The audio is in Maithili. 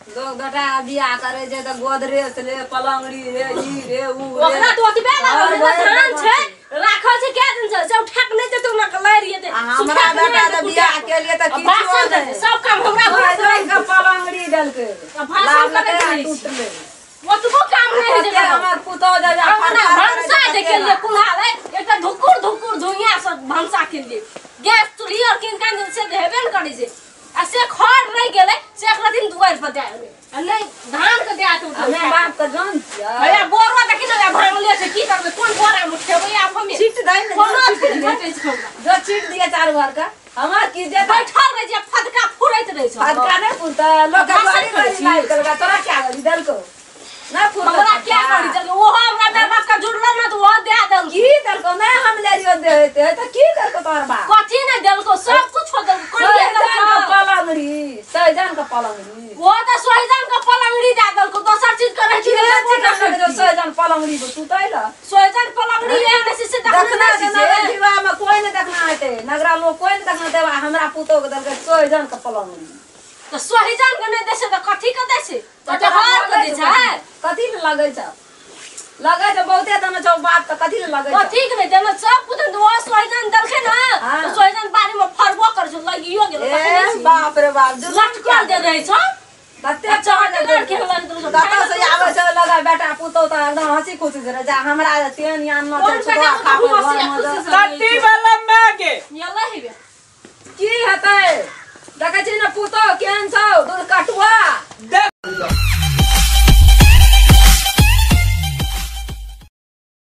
लोग बेटा बियाह करे छै तऽ गोदरेज ले पलंगड़ी रे ई रे ऊ रे ओकरा तो ओतबे लागल और छै धान बड़ छै राखल छै कै दिन से उठा के नहि जेतौ ना लड़ि जेतै आ हमरा बेटा तऽ बियाह के लिए तऽ किछो भाषण नहि। करै सब काम हमरा भरोसे सोहजन के पलंगड़ी देलकै आ भाषण लाबलकै करैत आ रहै छै। टूटलै ओतबो काम नहि होइ छै कते हमर पुतोह जे जे हमरा फरफर करै भनसा छै जे तते के लिए कुल्हा एकटा धुकुर धुकुर धुइयाँ से भनसा के लिए गैस चूल्ही और किन कान से हेबे ने करै छै आ से खर रहि गेलै से एकरा दिन दुआरि पर दए एलै आ नहि धान के दए के उठल हमे बाप के जान छियै भैया बोरो देखी ने भांगले छै की करबै कोन बोरा मे उठेबै आब हमे छीट दै ने कोनो जो छीट अथी दिए। नहि भेटै छै हमरा जो छीट दिए चारू भर के हमरा की जे बैठल रहै छै फदका फुरैत रहै छै फदका नहि फुरतै लोक के भाषण गड़ी करै गड़ी छी। लाबि देलकै तोरा क्या गड़ी देलकौ नहि फुरतौ हमरा क्या फदका। करी देलकै ओहो हमरा माय बाप के जुड़ल ने तऽ ओहो दए देलकै की देलकौ नहि हम लेलियो दे होते तऽ की देलकौ तोहर बाप कथी नहि देलकौ सब कुछ देलकौ कनिये सहजन के देलकौ पलंगड़ी सहजन के पलंगड़ी वो तऽ सोहिजन के पलंगड़ी दए देलकौ दोसर चीज के रहै की छै चीज के सहजन पलंगड़ी पर सुतै ल सोहिजन पलंगड़ी एहन छै से देखने देखना नहि छै छी से। नगर विवाह में कोई नहीं देखना हेतै नगरा लोग कोई नहीं देखना हेतै हमरा पुतोह के देलकै सोहिजन के पलंगड़ी तऽ सोहिजन के नहि दै छै तऽ कथी के दै छै कटहर के दै छै कथी ले लगै छै लगै छै बहुते देने छौ बाप तऽ कथी ले लगै छै कथी के नहि देने सब कुछ ओ सोहिजन देलकै ने हाँ। तऽ सोहिजन बाड़ी में फरबो करै छै लगियो गेलै ए तखने छी। बाप रे बाप जुलम लटकल जे रहै छौ कते चहटगर के लगैत रहै छौ। कतऽ से आबै छै लगा बेटा पुतोह तऽ एकदम हँसी खुशी से रहै छै हमरा तेहन यान न कोन छै बेटा सुतवा पुतोह खाबै हँसी घरमे खुशी